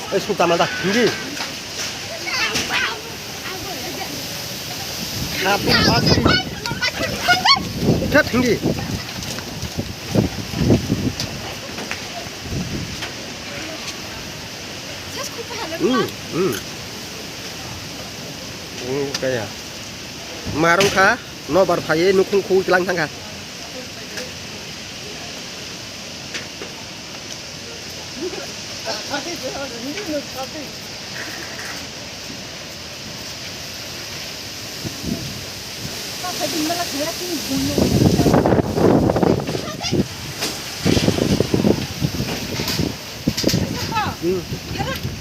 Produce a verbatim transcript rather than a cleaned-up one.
Eh, sukta mata, hindi. Satu, pasti. Cat, hindi. Hmm, hmm. Hmm, kaya. Marung kha, nobar phaiye nukhung khu tlang thang kha. Hmm.